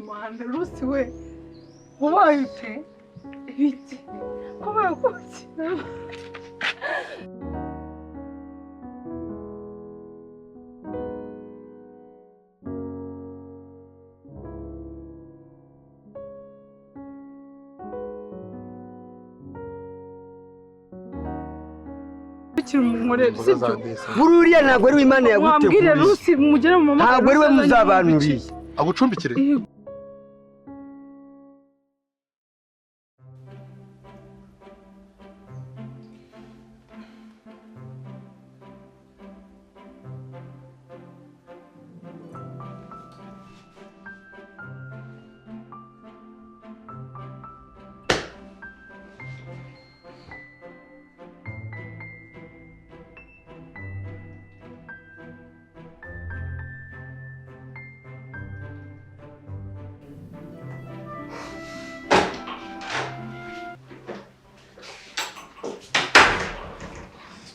Mana Rusi we ubaye ute ibiki kubaye kuki Buriya ntabwo ari we Imana yaguteguriye. Rusi mugere mu mama. Ntabwo ari we muzabanuriye. Agucumbikire.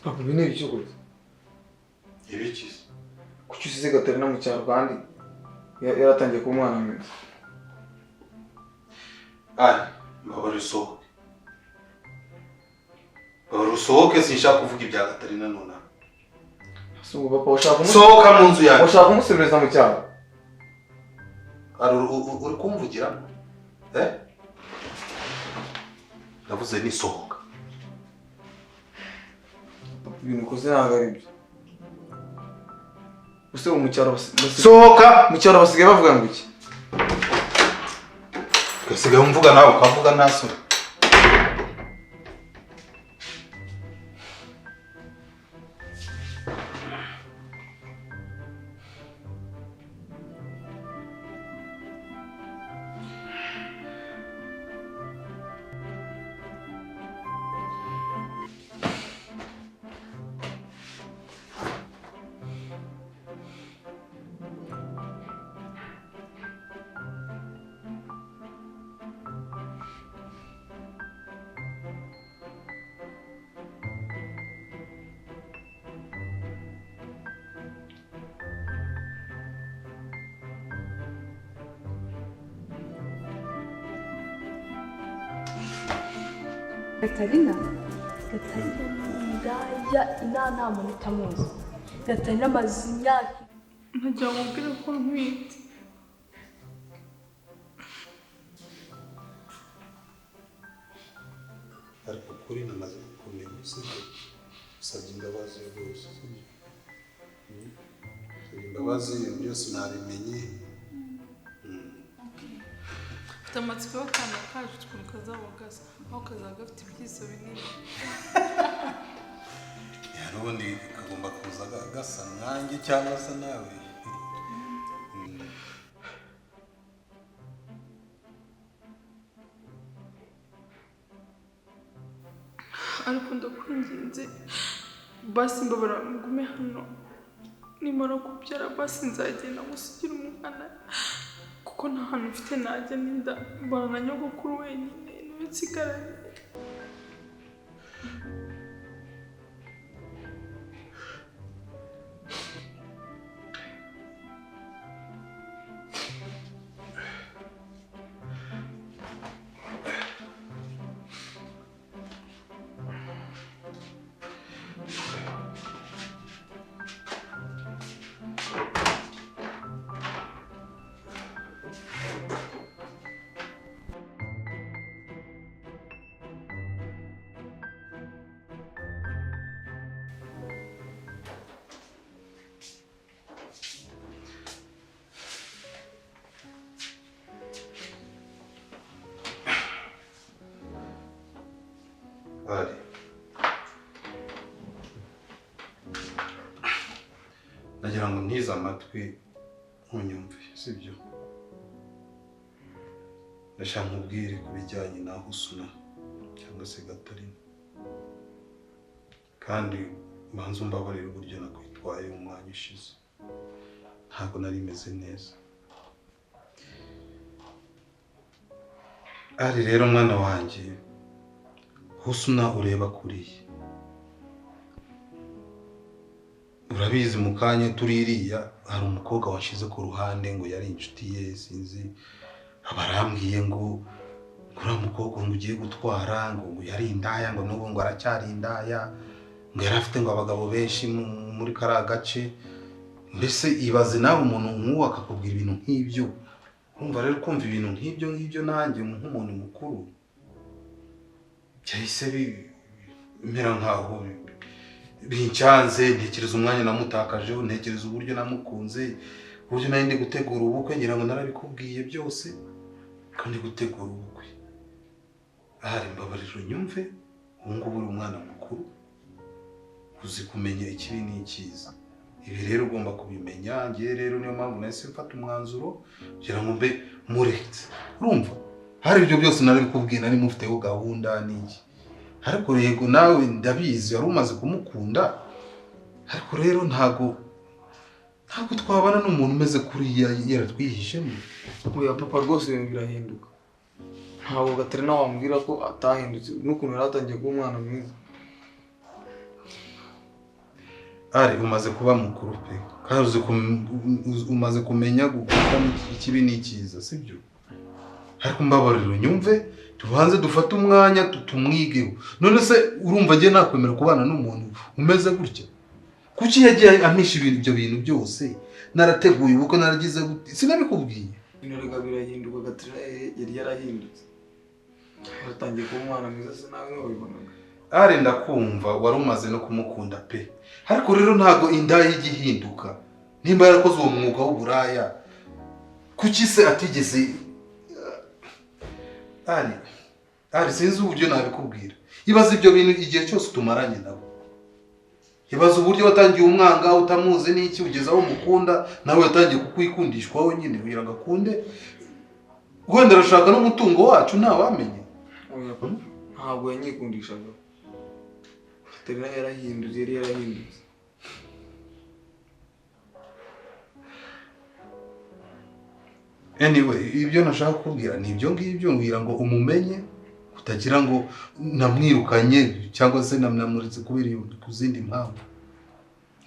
Papa, ibi ni ibiki gusa? Ibiki? Kuki usize Gatarina mu cyaro kandi yaratangiye kuba umwana mwiza? Ari, mbabara usohoke. Mbabara usohoke, sinshaka kuvuga ibya Gatarina nonaha. Si ubu papa ushaka sohoka mu nzu yanjye. Ushaka kumusubiza mu cyaro? Ari uri kumvugira? Eh? Ndavuze ni sohoka. Ibintu ukoze ntabwo ari byo. Use mu cyaro sohoka mu cyaro basigaye bavuga ngo iki? Gasigaye umvuga nawe ukavuga nta soni. Gatarina, Gatarina ni indaya nta muntu utamuzi. Gatarina amaze imyaka ntagira ngo mubwire ko ntwite. Ariko kuri namaze kukumenya, sibyo? Usabye imbabazi rwose, sibyo? Usabye imbabazi, ibintu byose nabimenye. Mfite amatsiko y'akana kacu ukuntu kazaba gasa, aho kazaba gafite ibyiso binini. N'ubundi kagomba kuza gasa nkanjye cyangwa se nawe. Ariko ndakwinginze basi mbabara ngume hano, nimara kubyara basi nzagenda ngusigire umwana, kuko nta hantu mfite najya n'inda mbana na nyogokuru wenyine niwe nsigaranye. Ari, ndagira ngo ntize amatwi nkunyumve, sibyo? Ndashaka nkubwire ku bijyanye na Husna cyangwa se Gatarina, kandi mbanze umbabarire uburyo nakwitwaye umwanya ushize. Ntabwo nari meze neza. Ari rero mwana wanjye, Husna ureba kuriye, Urabizi, mu kanya turi iriya hari umukobwa washyize ku ruhande ngo yari inshuti ye, sinzi, abarambwiye ngo uriya mukobwa ngo ugiye gutwara ngo yari indaya, ngo n'ubu ngo aracyari indaya, ngo yari afite ngo abagabo benshi muri kariya gace. Mbese ibaze nawe umuntu nk'uwo akakubwira ibintu nk'ibyo. Urumva rero kumva ibintu nk'ibyo ngibyo nanjye nk'umuntu mukuru byahise bimera nkaho bincyanze. Ntekereza umwanya namutakajeho, ntekereza uburyo namukunze, uburyo nari ndi gutegura ubukwe, ngira ngo narabikubwiye byose ko ndi gutegura ubukwe. Ahari mbabarira unyumve, ubu ngubu uri umwana mukuru uzi kumenya ikibi n'icyiza. Ibi rero ugomba kubimenya. Ngiye rero niyo mpamvu nahise mfata umwanzuro kugira ngo mbe muretse. Urumva hari ibyo byose narabikubwiye, nari mufiteho gahunda n'iki, ariko yego nawe ndabizi wari umaze kumukunda, ariko rero ntago twabana n'umuntu umeze kuriya yaratwihishemo. Oya papa, rwose ibintu birahinduka. Ntabwo Gatarina wambwira ko atahindutse n'ukuntu yari atangiye kuba umwana mwiza. Ari umaze kuba mukuru pe, kandi umaze kumenya gukora ikibi n'icyiza, sibyo? Ariko mbabarira unyumve, tubanze dufate umwanya tumwigeho. None se urumva ngiye nakwemera kubana n'umuntu umeze gutya? Kuki yagiye ampisha ibyo bintu byose? Narateguye ubukwe, naragize gute, sinabikubwiye. Ibintu rega birahinduka, Gatarina yari yarahindutse, yaratangiye kuba umwana mwiza, se nawe wabibonaga. Ari ndakumva wari umaze no kumukunda pe, ariko rero ntago inda y'igihinduka. Nimba yarakoze uwo mwuga w'uburaya, kuki se atigeze? Ari sinzi uburyo nabikubwira. Ibaze ibyo bintu igihe cyose tumaranye nabo, ibaze uburyo watangiye umwanga utamuzi n'iki, ugeze aho umukunda nawe yatangiye kukwikundishwaho nyine kugira ngo akunde, wenda arashaka n'umutungo wacu ntawamenye. Ntabwo yanyikundishaga. Gatarina yarahindutse, yari yarahindutse. Anyway, ibyo nashaka kukubwira ni ibyo ngibyo, ngira ngo umumenye, utagira ngo namwirukanye cyangwa se namuretse kubera ku zindi mpamvu.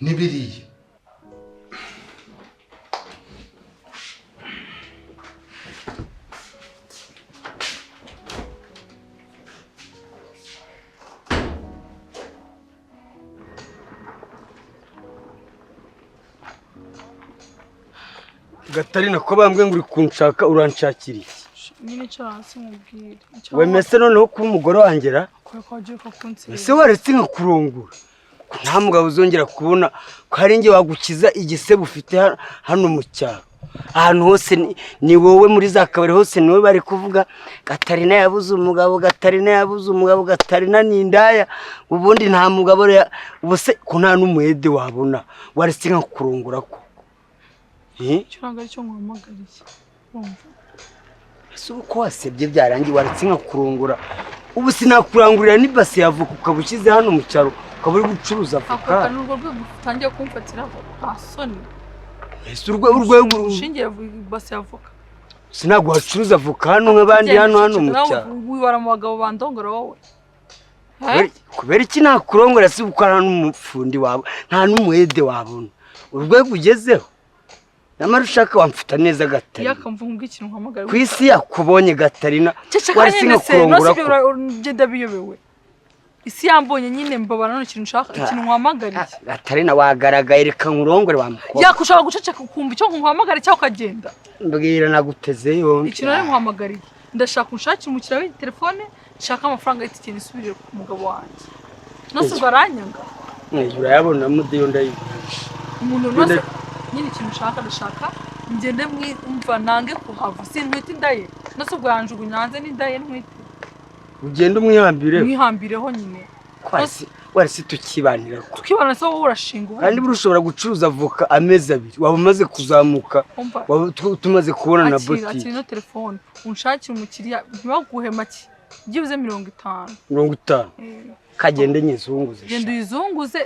Nibiriye Gatarina, ko bambwe ngo uri kunshaka, uranshakira iki? Nyine icara hasi nkubwire. Wemese noneho kuba umugore wangera? Ese waretse nkakurongora? Ko nta mugabo uzongera kubona ko hari njye wagukiza igisebo ufite hano mu cyaro. Ahantu hose ni wowe, muri za kabari hose ni wowe bari kuvuga Gatarina yabuze umugabo, Gatarina yabuze umugabo, Gatarina ni indaya, ubundi nta mugabo. Ubuse ko nta n'umuhede wabona, waretse nkakurongora ko? Icyo aricyo nkuhamagariye, urumva? Ese ubu ko wasebye byarangiye, waretse nkakurongora? Ubu sinakurangurira n'ibase ya avoka ukaba ushyize hano mu cyaro, ukaba uri gucuruza avoka. Ako n'urwo rwego utangiye kumfatiraho, nta soni. Ese urwego ushingiye ibase ya avoka? Sinaguha wacuruza avoka hano nk'abandi hano mu cyaro. Wibara mu bagabo bandongora wowe. Kubera iki nakurongora si uko nta n'umufundi wawe, nta n'umuhede wabona? Urwego ugezeho. Nyamara ushaka wamfata neza Gatarina. Yakamvuga ikintu nkuhamagara. Ku isi yakubonye Gatarina, waretse nkakurongora ko. Ngenda biyobewe. Isi yambonye nyine, mbabara none ikintu nshaka, ikintu nkuhamagariye. Gatarina wagaragaye, reka nkurongore wa mukobwa. Yakushaka guceceka ukumva icyo nkuhamagara cyangwa ukagenda. Mbwira naguteze yombi. Ikintu nari nkuhamagariye, ndashaka unshakire umukiriya w'itelefone, nshaka amafaranga y'itike nisubirire ku mugabo wanjye. Nose ubwo aranyanga. Urayabona mudeyo ndayigurisha. Umuntu nose nyine ikintu nshaka, ndashaka ngende mwumva nange kuhava, sintwite indaye. Nose ubwo yanjugunya hanze n'indaye ntwite. Ugende umwihambire. Mwihambireho nyine. Warese tukibanira ko. Tukibana se wowe urashinga ubu. Kandi buri ushobora gucuruza avoka amezi abiri, waba umaze kuzamuka, waba tumaze kubona na botike. Akira ino telefone, unshakire umukiriya ntibaguhe make, byibuze 50. 50. Kagende nyizunguze. Genda uyizunguze,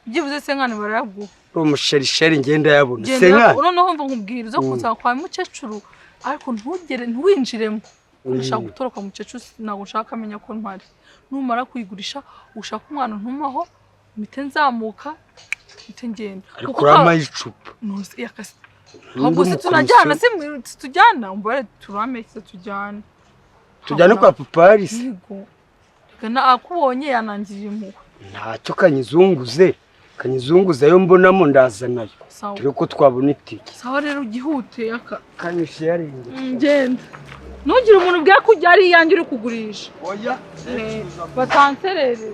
byibuze se nkane barayaguha. Umusherisheri ngenda yabona. Senkani. Noneho mva nkubwira uzo kunsaba kwa mukecuru, ariko ntugere ntiwinjiremo. Ushaka gutoroka mukecuru, ntabwo nshaka amenya ko ntwari. Numara kuyigurisha ushaka umwana ntumaho, mpite nzamuka Mpite ngenda. Ariko uramaye icupa. Ntuzi yakase. Ahubwo se tunajyana se tujyana umbare turameke tujyane. Tujyane kwa papa Alice. Yego. Kana akubonye yanangiriye impuhwe. Ntacyo kanyizunguze. Kanyizunguze ayo mbonamo ndaza nayo. Dore ko twabona itike. Sawa rero ugihute yaka. Kanyishe yarinze. Ngenda. Ntugire umuntu ubwira ko ujya ari iyanjye uri kugurisha. Oya. Batanserere.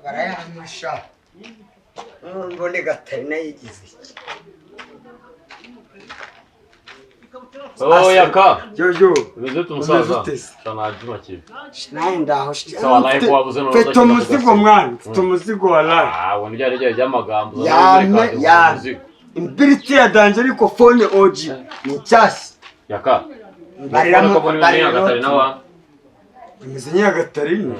Barayamasha. Mbone Gatarina yigize iki? Oh yaka. Jojo. Umeze ute umusaza? Shana juma kibi. Naye ndaho. Sawa live wabuze no. Mfite umuzigo mwana, mfite umuzigo wallahi. Ah, wona byari byari by'amagambo. Ya. Imbiriti ya danje ariko phone OG ni cyasi. Yaka. Bariramo Gatarina wa. Imeze nka Gatarina.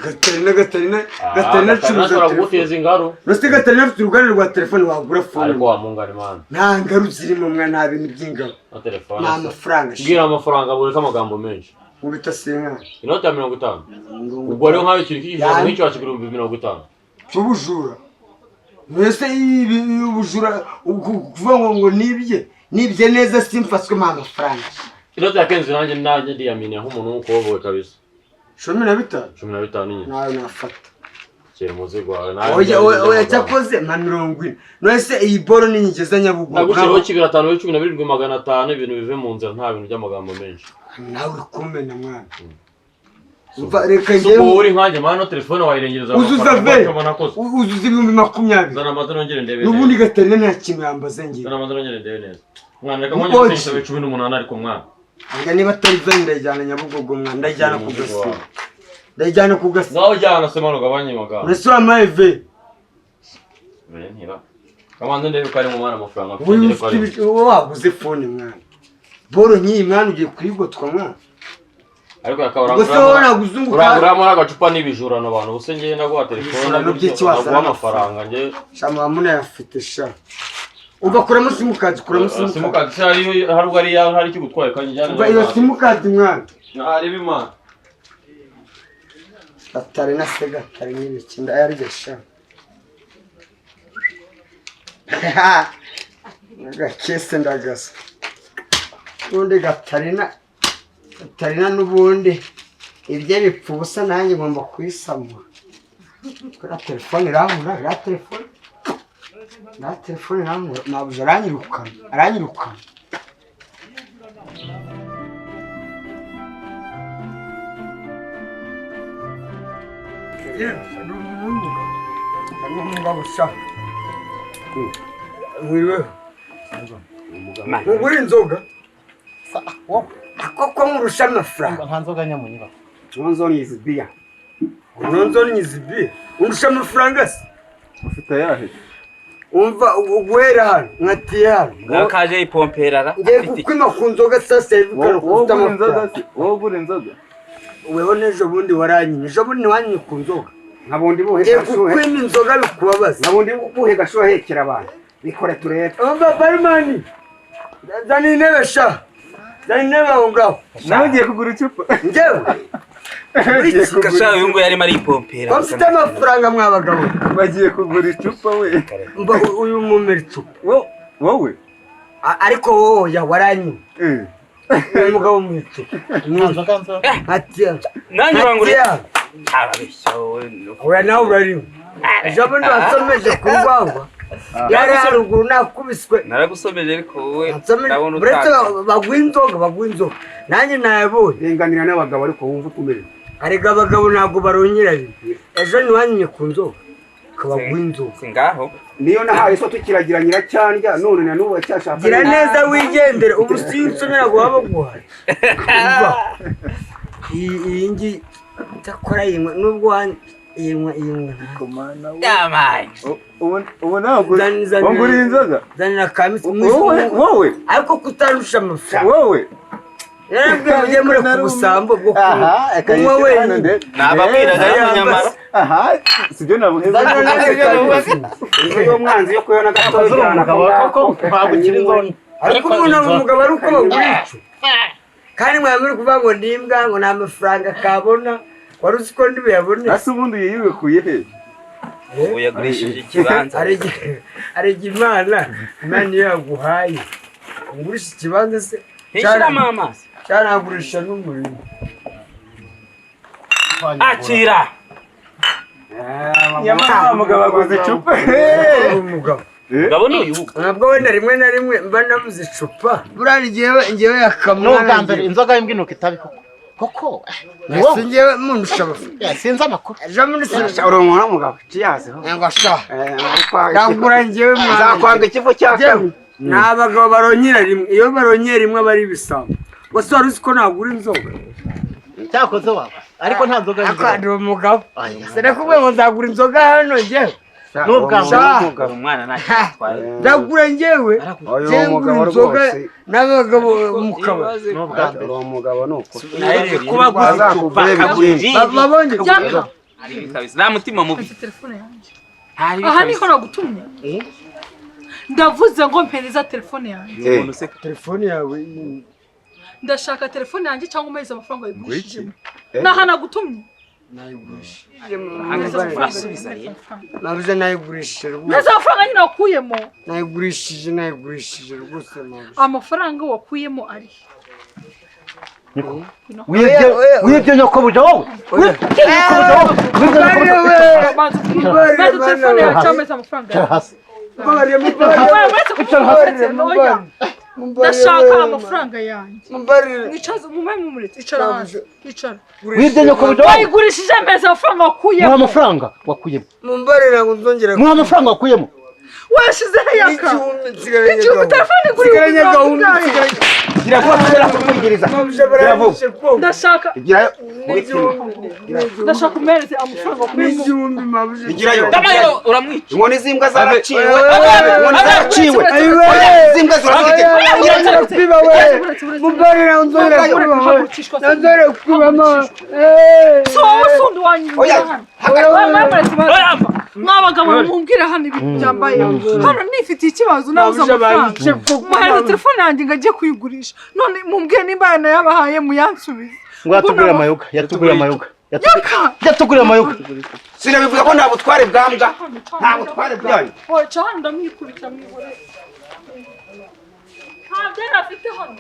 Gatarina Gatarina Gatarina acuruza telefone. Ingaro. Rose Gatarina afite uruganda rwa telefone wagura phone. Ariko wamungana imana. Nta ngaru zirimo mwana, nta bintu by'ingaro. Na telefone. Nta amafaranga. Mbwira amafaranga bureka amagambo menshi. Ubita senka. Inoti ya 50. Ubwo rero nkayo kiri kijana nk'icyo wakigura 50,000. Cy'ubujura. Mwese ibi ubujura kuvuga ngo nibye. Nibye neza simfaswe mpa amafaranga. Inoti ya kenzi nanjye ndiyaminiye nk'umuntu w'umukobwa kabisa. 15? 15 nyine. Nawe nafata. Kera umuzigo wawe nawe. Oya oya cyakoze nka 40. None iyi boro ninyigeza Nyabugogo. Nagushiriho 5 17,500 ibintu bive mu nzira nta bintu by'amagambo menshi. Nawe kumena mwana. Umva reka ngiye. Uri nkanjye mwana telefone wayirengereza amafaranga. Uzuza 20,000. Zana amaze nongere ndebe. N'ubundi Gatarina nta kintu yambaze ngiye. Zana amaze nongere ndebe neza. Mwana reka nkongere nsabe 18 ariko mwana. Anga niba atari byo ndajyana Nyabugogo mwana, ndajyana ku gasi. Ndajyana ku gasi. Nawe ujyana se mwana ugabanye amagambo. Uretse wampaye ve. Ve ntiba. Kamanze ndebe ko ari mu mwana amafaranga. Wowe waguze phone mwana. Boro nk'iyi mwana ugiye kuyigotwa mwana. Ariko uranguramo n'agacupa n'ibijurano abantu ubuse ngiye naguha telefone naguha amafaranga nge. Shama munayafite sha. Umva kuramo simukadi, kuramo simukadi. Simukadi se hari ubwo ari yawe hari ikigutwaye kandi njyana. Umva iyo simukadi mwana. Nareba imana. Gatarina se Gatarina ibiki ndayarya sha. Agakese ndagasa. Ubundi Gatarina Gatarina n'ubundi ibye bipfa ubusa nanjye ngomba kuyisamura. Kuri telefone irambura, iriya telefone. Na telefone namwe nabuze aranyirukana aranyirukana. Ngura inzoga koko nkurusha amafaranga. Nta nzoga nyamunyiba. Nonzo biya. Nonzo biya. Undusha amafaranga se? Ufite ayahe? Umva uguhera hano nkatiye hano ngakaje ipomperara ngiye kukwima ku nzoga sasa hivi kana kufite amafaranga. Wowe ugura inzoga weho n'ejo bundi waranyimye, ejo bundi ntiwanyimye ku nzoga nkabundi buhe ngiye kukwima inzoga bikubabaza nkabundi buhe gashohekera abantu bikore turebe. Umva barimani zana intebe sha, zana intebe aho ngaho. Nawe ugiye kugura icupa? Njyewe Gashawe uyu nguyu arimo aripompera. Ko mfite amafaranga mwa bagabo. Bagiye kugura icupa we. Mba uyu mumera icupa. Wowe? Ariko wowe ya waranyimye. Uyu mugabo mu icupa. Ati nanjye urangure. Ababeshya wowe. Oya nawe urarinywa. Ejo bundi wansomeje ku rwagwa. Yari haruguru nakubiswe. Naragusomeje ariko wowe ndabona utaka. Uretse baguha inzoga baguha inzoga. Nanjye nayabonye. Renganira n'abagabo ariko wumva utumerewe. Arega abagabo ntabwo barongera bimwe. Ejo ntiwanyimye ku nzoga. Kabaguha inzoga. Singaho. Niyo nahaye so tukiragira nyiracyandya none na n'ubu aracyashaka. Gira neza wigendere ubu sinsomera ngo baguhaye. Iyi ngi cyakora yinywa nubwo yinywa yinywa. Yamaye. Ubu ntabwo wanguriye inzoga. Zanira kamisi. Wowe. Ariko kutarusha amafaranga. Wowe. Yarabwiye mujye mureka ubusambo bwo kunywa wenyine. Nababwiraga rero nyamara. Aha, sibyo nabuheza. Y'umwanzi yo kuyona gatoya cyane koko ntabwo ukiri inzoga. Ariko umuntu aba umugabo ari uko bagura ico. Kandi mwaba muri kuvuga ngo ni imbwa ngo nta mafaranga kabona. Wari uzi ko ndi buyabone? Ase ubundi yiyukuye he? Ubu yagurishije ikibanza. Arega Imana, Imana iyo yaguhaye. Ngurisha ikibanza se? Ntishyiramo amazi. Cyanagurisha n'umurimo. Akira. Nyamara mugabo aguze icupa. Umugabo. Ngabo ni uyu. Ntabwo wenda rimwe na rimwe mba nabuze icupa. Buriya njyewe yakamwana. N'ubwa mbere inzoga y'imbwinuka itabi koko. Koko. Ese njyewe mundusha amafaranga. Sinzi amakuru. Ejo muri sinzi. Uri umuntu w'umugabo. Ciyazeho. Ngo sha. Ndagura njyewe mwana. Nzakwanga ikivu cya kabiri. Ni abagabo baronyera rimwe. Iyo baronyera rimwe bari ibisambo. Gusa wari uzi ko nagura inzoga. Cyakoze waba. Ariko nta nzoga y'inzoga. Akandi umugabo. Sinakubwiye ngo nzagura inzoga hano njyewe. N'ubwa mbere umwana ntacyo. Ndagura njyewe. Njyewe inzoga n'abagabo mu kabari. N'ubwa mbere. Uri umugabo ni uko. Kuba gucupa babonye. Nta mutima mubi. Telefone yanjye. Aha niho nagutumye. Ndavuze ngo mpereza telefone yanjye. Telefone yawe. Ndashaka telefone yanjye cyangwa umeze amafaranga yigurishije. Naha nagutumye. Nayigurishije. Nabuze nayigurishije rwose. Neza amafaranga nyine wakuyemo. Nayigurishije rwose mabuze. Amafaranga wakuyemo ari. Wibye nyokobuja wowe. Wibye nyokobuja wowe. Banza telefone yawe cyangwa umeze amafaranga yawe. Ndashaka amafaranga yanjye. Mwicaze mume mumuretse icara hasi. Icara. Wibye nyokobuja wowe. Wayigurishije meza amafaranga wakuyemo. Muha amafaranga wakuyemo. Mumbarira ngo nzongera. Muha amafaranga wakuyemo. Washizeho yaka. Igihumbi telefone igura ibihumbi. Ndashaka. Ndashaka umereze amafaranga wakuyemo. Igirayo. Uramwica. Inkoni z'imbwa zaraciwe. Inkoni zaraciwe. Z'imbwa zirafite. Mumbarira nzongera kwiba. Nzongera kwiba ma. So wowe wanyu. Oya. Mwabagabo mumbwire hano ibintu byambaye. Hano nifitiye ikibazo nabuze amafaranga. Muhereza telefone yanjye ngo ajye kuyigurisha. None mumbwire nimba yanayabahaye muyansubize. Ngo yatugurira amayoga, yatugurira amayoga. Yatugurira amayoga. Sinabivuga ko nta butware bwambwa. Nta butware bwanyu. Oya ca hano ndamwikubita mwihorere. Nta deni afite hano.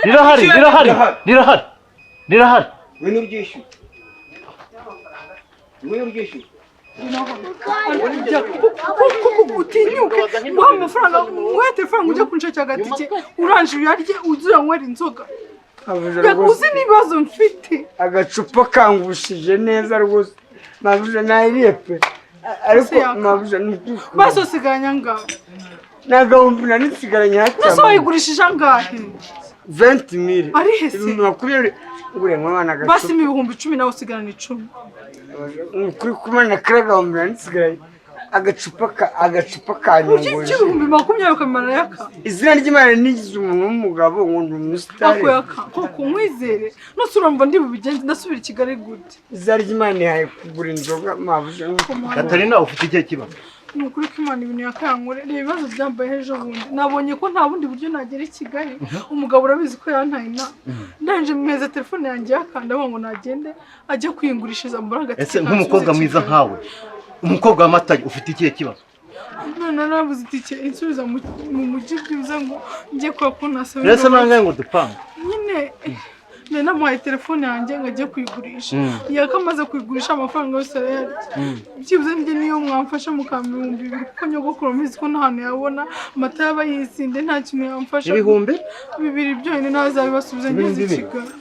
Rirahari, rirahari, rirahari. Rirahari. Ngwino uryishyure. Ngwino uryishyure. Utinyuke nguha amafaranga nguhe telefone ujye kunshakira agatike uranje uyarye uze uyanywera inzoga. Uzi n'ibibazo mfite. Agacupa kangushije neza rwose. Mabuja nayiriye pe. Ariko mabuja basi usigaranye angahe? Nagahumbi nari nsigaranye hake. Nase wayigurishije angahe? 20,000. Ari he se? 20 ngure mwana agacupa. Basi 10,000 nawe usigaranye 10. Kuri kumana karagahumbi nari nsigaranye. Agacupa kanyongoje. 20,000 ukamara yaka. Izina ry'Imana nigize umuntu w'umugabo ngo ndi umusitari. Ako yaka koko nkwizere. Nose urumva ndi bubigenze ndasubira i Kigali gute? Izina ry'Imana ihaye kugura inzoga mabuja. Katarina ufite igihe kibazo. Ni ukuri ko Imana ibintu yakayankore. Reba ibibazo byambaye ejo bundi. Nabonye ko nta bundi buryo nagera i Kigali. Umugabo urabizi ko yantaye inama. Ndangije meza telefone yanjye yakanda ngo nagende ajye kuyingurishiriza mbura agatike. Ese nk'umukobwa mwiza nkawe, umukobwa wa Matayo ufite ikihe kibazo? None nabuze itike insubiza mu mujyi byibuze ngo njye kwa kunasaba. Rese nangaye ngo dupange. Nyine nari namuhaye telefone yanjye ngo ajye kuyigurisha. Yaka amaze kuyigurisha amafaranga yose arayarya. Byibuze njye niyo mwamfasha mukampa 2000 kuko nyogokuru mbizi ko nta hantu yabona amata yaba yisinde nta kintu yamfasha. 2000 byonyine ntazabibasubiza ngeze i Kigali.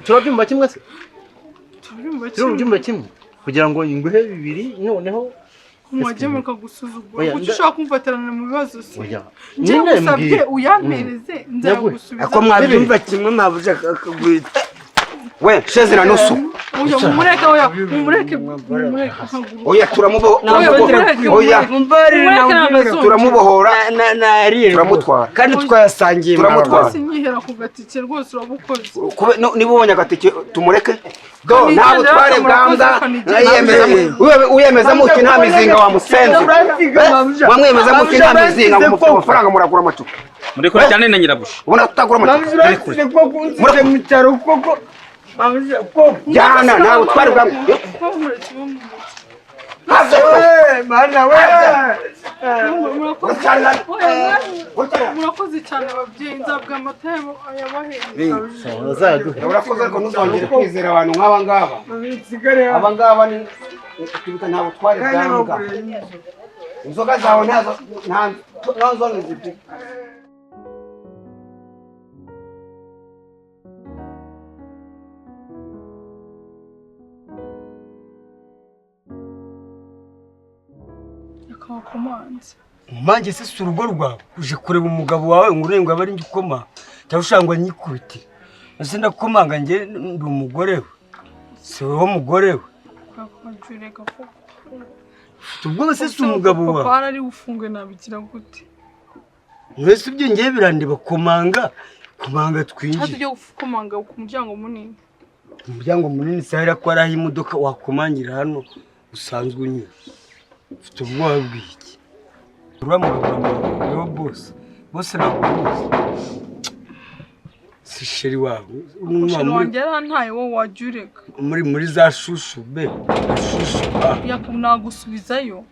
Turabyumva kimwe se? Turabyumva kimwe. Turabyumva kimwe. Kugira ngo inguhe 2 noneho mwajye mukagusuzugura kuki ushaka kumfatirana mu bibazo se? Njye Nyine ngusabye mbwira. uyampereze nzagusubiza. Ako mwabyumva kimwe mabuja akagwita. We sheze na nusu. Oya mumureke, oya mumureke, mumureke. Oya turamubohora. Oya turamubohora. Turamutwara. Kandi twayasangiye turamutwara. Sinyihera ku gatike rwose urabukoze. Niba ubonye agatike tumureke. Do nta butware bwambwa uyemeza uyemeza muki nta mizinga wa musenzi. Wamwemeza muki nta mizinga ngo mufite amafaranga muragura amacupa. Murekure cyane na nyirabusha. Ubona tutagura amacupa. Murekure. Mu cyaro koko. Jyana ntabwo twari bwambwa. Mana we. Murakoze cyane ababyeyi, nzabwa amata yabahenze. Urakoze, ariko ntuzongere kwizera abantu nk'aba ngaba. Aba ngaba ni twibuka ntabwo twari bwambwa. Inzoga zawe ntazo ntazo zifite. Akabakomanze. Umange se si urugo rwawe uje kureba umugabo wawe ngo urengwe aba ari njye ukoma cyangwa ushaka ngo anyikubitire. Ese ndakomanga njye ndi umugore we, si wowe mugore we. Ufite ubwoba se si umugabo wawe? Papa ari ufungwe nabigira gute? Mwese ibyo ngiye birandeba. Komanga, komanga twinjire. Tujye gukomanga ku muryango munini. Umuryango munini se hariya ko ari aho imodoka wakomangira hano usanzwe unyura. Ufite ubwoba bw'iki? Uriya mugabo bose bose ntabwo si sheri wawe. Sheri wanjye yarantaye, wowe wajya ureka. Muri za shushu be shushu. Nagusubizayo.